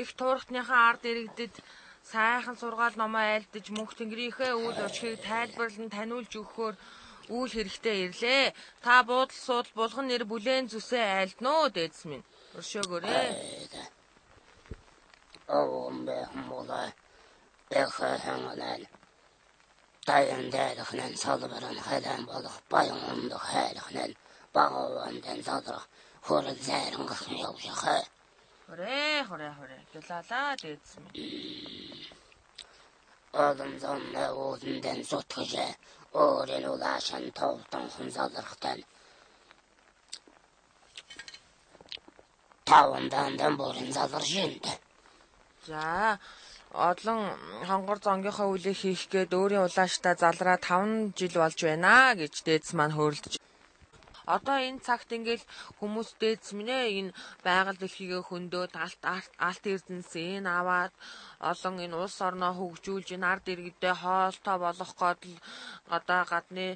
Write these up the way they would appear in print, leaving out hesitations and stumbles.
Их туурхтныхаа ард иргэдэд сайхан сургаал номоо айлдаж мөнх тэнгэрийнхээ үйл учрыг тайлбарлан таниулж өгөхөөр үйл хэрэгтэй ирлээ. Та буудал суудал булган нэр бүлээн зүсээ айлдна уу дээдэс минь. Өршөөгөөрэй. Хорэ хорэ хорэ. Гэлалаа дээдэс минь. Олон зонны ууландан сутгажээ. Өөрийн улаашан товтон хонзолрохтой. Таван дандан бүрэн заларшинд. За олон хонгор зонгийнхоо үлийг хийх гээд өөрийн улааштай залраа 5 жил болж байна гэж дээдэс маань хөөрөлдөж. Одоо энэ цагт ингээл хүмүүс дээдэс минь ээ энэ байгаль дэлхийгээ хөндөд алт эрдэнэс энэ аваад олон энэ улс орноо хөгжүүлж энэ ард иргэдээ хоолтой болгох гээд л одоо гадны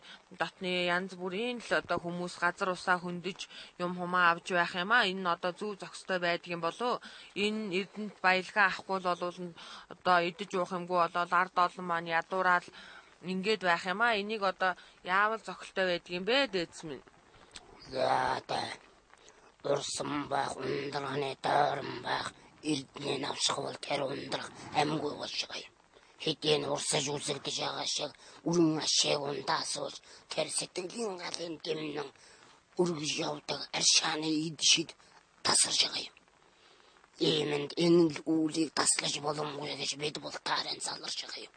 дотны янз бүрийн л одоо хүмүүс газар усаа хөндөж юм хумаа авч байх юм а. Энэ нь одоо зөв зохистой байдаг юм болов? Энэ эрдэнэт баялгаа авахгүй бол одоо идэж уух юмгүй болоод ард олон маань ядуураад ингээд байх юм а. Энийг одоо яавал зохилтой байдаг юм бэ дээдэс минь? Яада урсан байх, ундрахны дойрон байх, эрдний навсгал тэр ундрах амьгүй болж байгаа юм. Хэдийн урсаж үсэгдэж байгаа шиг үрэн ашиг ундаасууж тэр сэтгэлийн галын дэмнэн өргөж явдаг аршааны эд шид тасарч байгаа юм. Иймэнд энэ л үүлийг таслаж боломгүй гэж бид бултаарын заларч байгаа юм.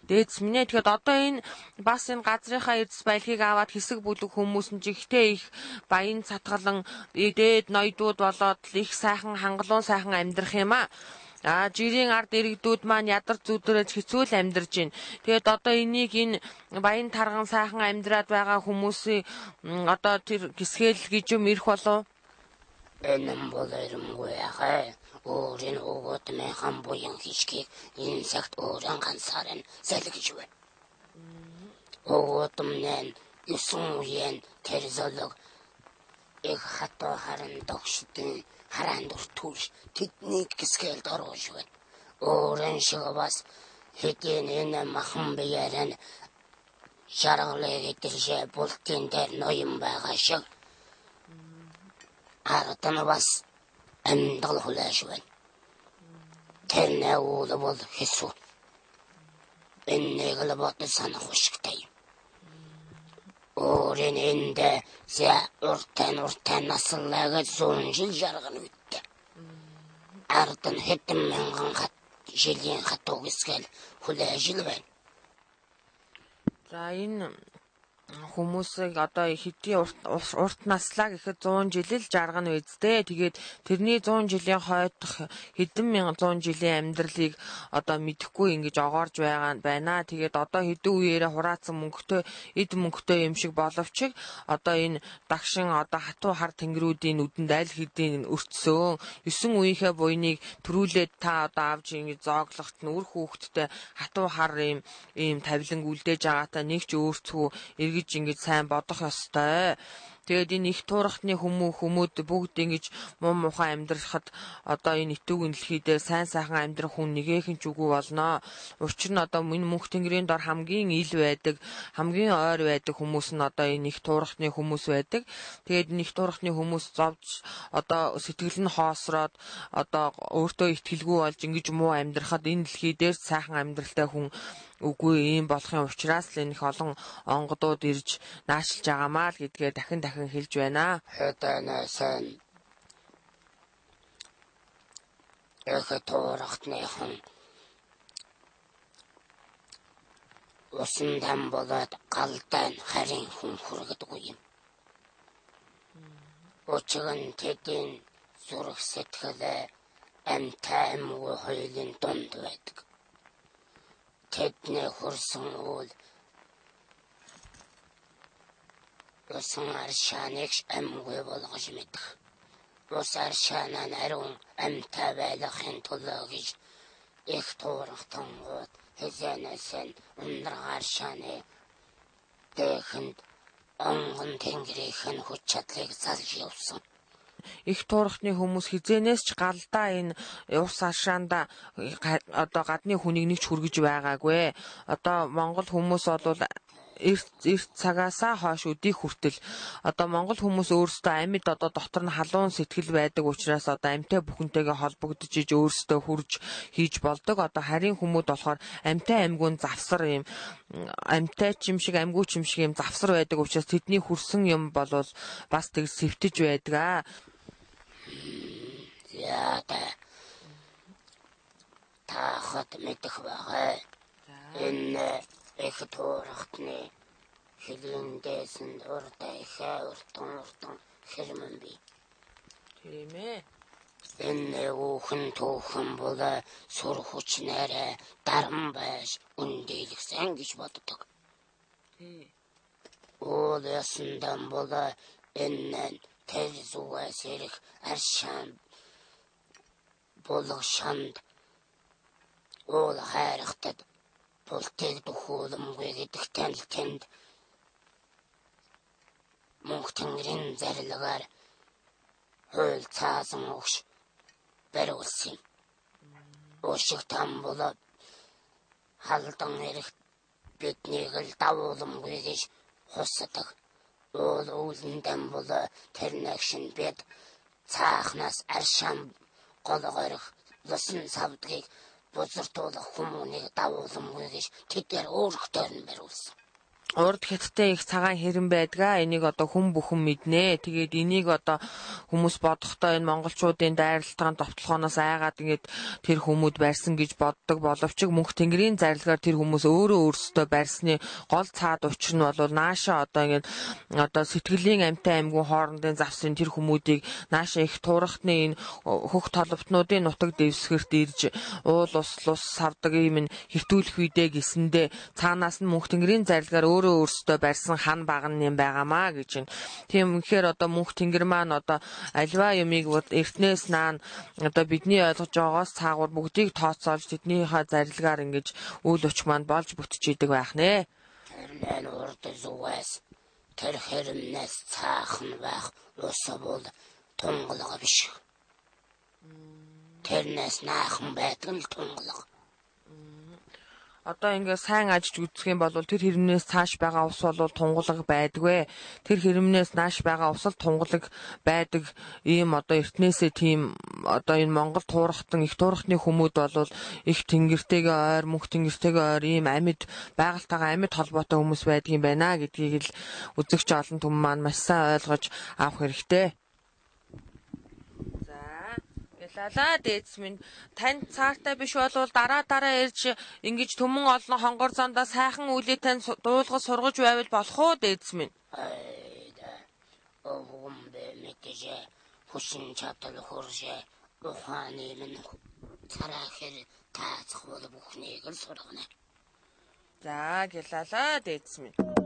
Дээдэс минь ээ, тэгэхэд одоо энэ бас энэ газрынхаа эрдэс баялагийг аваад хэсэг бүлэг хүмүүс нь жигтэй их баян цатгалан дээд ноёдууд болоод л их сайхан хангалуун сайхан амьдрах юм а. А жирийн ард иргэдүүд маань ядар зүдрэж хэцүү л амьдарч байна. Тэгээд одоо энийг энэ баян тарган сайхан амьдраад байгаа хүмүүсийн одоо тэр гисгэл гэж юм ирэх болов? Энэ бол иремгүй яхаа. Өөрийн өгөөдмийн буян хишгийг энэ цагт өөрийн ганцаар нь сэлгэж байна. Өгөөдмэн 9 үеийн тэр золог их хатуу харан догшдын хараанд өртүүлж тэднийг гисгэлд оруулж байна. Өөрийн шиг бас хэдийн энэ махан биеэр нь шаргалыг идэршээ бултын дээр ноён байгаа шиг ард нь бас амьдрал хүлээж байна. Тэрний үйл бол хэсүү. Энэнийг л бодож санах ушигтай. Өөрийн эндээ зэ уртан наслаа гэж 100 жил жаргана үттэй. Ард нь хэдэн мянган жилийн хатуу гисгэл хүлээж л байна. За энэ хүмүүсийг одоо хэдий урт наслаа гэхэд 100 жил л жаргана үсттэй. Тэгээд тэрний 100 жилийн хойдох хэдэн мянган 100 жилийн амьдралыг одоо мэдэхгүй ингэж огоорж байгаа байна. Тэгээд одоо хэдэн үеэрээ хураацсан мөнгөтэй эд мөнгөтэй юм шиг боловч одоо энэ дагшин одоо хатуу хар тэнгэрүүдийн нүдэнд аль хэдийн өртсөн 9 үеийнхээ буйныг төрүүлээд та одоо авч ингэж зооглохт нь үр хүүхэдтэй хатуу хар ийм тавилан үлдээж байгаатай нэг ч өөрцгүү эргэж ингэж сайн бодох ёстой. Тэгээд энэ их туурхтны хүмүүд бүгд ингэж муу мухай амьдрахад одоо энэ итүүгэн дэлхий дээр сайн сайхан амьдрах хүн нэгэхэн ч үгүй болно. Учир нь одоо энэ мөнх тэнгэрийн дор хамгийн ил байдаг, хамгийн ойр байдаг хүмүүс нь одоо энэ их туурхтны хүмүүс байдаг. Тэгээд энэ их туурхтны хүмүүс зовж одоо сэтгэл нь хоосроод одоо өөртөө итгэлгүй болж ингэж муу амьдрахад энэ дэлхий дээр сайхан амьдралтай хүн үгүй ийм болохын учраас л энэ их олон онгодууд ирж наашлж байгаамаа л гэдгээ дахин дахин хэлж байна. Хэдэнээсэн их туурхтныхан усан дам болоод галдан харин хүн хүргэдэггүй юм. Учир нь тэдний зүрх сэтгэл амьтай амьгүй хоёулын дунд байдаг. Тэдний хурсан үйл усан аршааныг амьгүй болгож мэдэх. Ус аршаанаа ариун амьтай байлгахын төлөө гэж их туурхтангууд хэзээнээсэн ундраг аршааны дээхэнд онгон тэнгэрийнх нь хүч чадлыг залж явсан. Их туурхны хүмүүс хизээнээс ч галдаа энэ ус аршаанда одоо гадны хүнийг нэг ч хүргэж байгаагүй. Одоо Монгол хүмүүс бол эрт цагаасаа хойш өдийг хүртэл одоо монгол хүмүүс өөрсдөө амьд одоо дотор нь халуун сэтгэл байдаг учраас одоо амьтай бүхэнтэйгээ холбогдож иж өөрсдөө хурж хийж болдог. Одоо харийн хүмүүд болохоор амьтай амьгуун завсар юм, амьтай ч юм шиг амьгүй ч юм шиг юм завсар байдаг учраас тэдний хүрсэн юм болвол бас тэг сэвтэж байдаг аа. За таахад мэдэх байгаа. Энэ их туурхтны хөлийн дээсэн урдаа ихээ уртан уртан хэрмэн би. Тийм ээ. Энэ үүхэн түүхэн бол сүр хүч нэрэ даран байж үндэлгсэн гэж боддог. Тий. Уул ясандан бол энэ тэр зүгээс ирэх аршаан булаг шанд уул хайрхтад бултыг дөхүүлэмгүй гэдэг танил тэнд мөнх тэнгэрийн зарилгаар хууль цаасан өгш бариулсан юм. Уушиг там болоод халдан ирэх биднийг л давууламгүй гэж хусдаг. Уул үүлэндэн бол тэр нэгшин бид цаахнаас аршаан голгорох лусан савдгийг бузартуулах хүмүүнийг давууламгүй гэж тэдгээр өөрөختөөр нь бариулсан. Урд хятадтай их цагаан хэрэм байдгаа. Энийг одоо хүн бүхэн мэднэ. Тэгээд энийг одоо хүмүүс бодохдоо энэ монголчуудын дайралтгаан довтлогооноос айгаад ингээд тэр хүмүүд барьсан гэж боддог боловч мөнх тэнгэрийн зарилгаар тэр хүмүүс өөрөө өөрсдөө барьсны гол цаад учир нь бол нааша одоо ингээд одоо сэтгэлийн амьтай амьгүн хоорондын завсын тэр хүмүүдийг нааша их туурхтны энэ хөх толботнуудын нутаг дэвсгэрт ирж уул ус лус савдаг юм хэртүүлэх үедээ гэсэндээ цаанаас нь мөнх тэнгэрийн зарилгаар өөрөө өөрсдөө барьсан хан баган юм байгаамаа гэж байна. Тийм үнэхээр одоо мөнх тэнгэр маань одоо альва юмыг эртнээс наан одоо бидний ойлгож байгаагаас цаагуур бүгдийг тооцоолж тэднийхээ зарилгаар ингэж үйл өчг маань болж бүтчихийдэг байх нэ. Тэр урд зүгээс тэр хэрмнээс цаахан байх ус бол тунгалга биш. Тэрнээс наахан байдаг нь тунгалга. Одоо ингээ сайн ажиж үзэх юм бол тэр хэрмнээс цааш байгаа ус бол тунгалаг байдгүй. Тэр хэрмнээс нааш байгаа ус л тунгалаг байдаг. Ийм одоо эртнээсээ тийм одоо энэ Монгол туурхтан их туурхтны хүмүүд бол их тэнгэртэйгээ ойр, мөнх тэнгэртэйгээ ойр ийм амьд байгальтайгаа амьд холбоотой хүмүүс байдгийн байна гэдгийг л үзэгч олон түмэн маань маш сайн ойлгож авах хэрэгтэй. Лалаа дээдс минь танд цаартай биш болвол дараа дараа ирж ингэж түмэн олон хонгор зондоо сайхан үлээ тань дуулгаж сургаж байвал болох уу дээдс минь? Өвгөн бэ мэдэжээ хүчин чадал хуржээ ухааны минь цараа хэр таацах бол бүхнийг л сургана. За гэлалаа дээдс минь.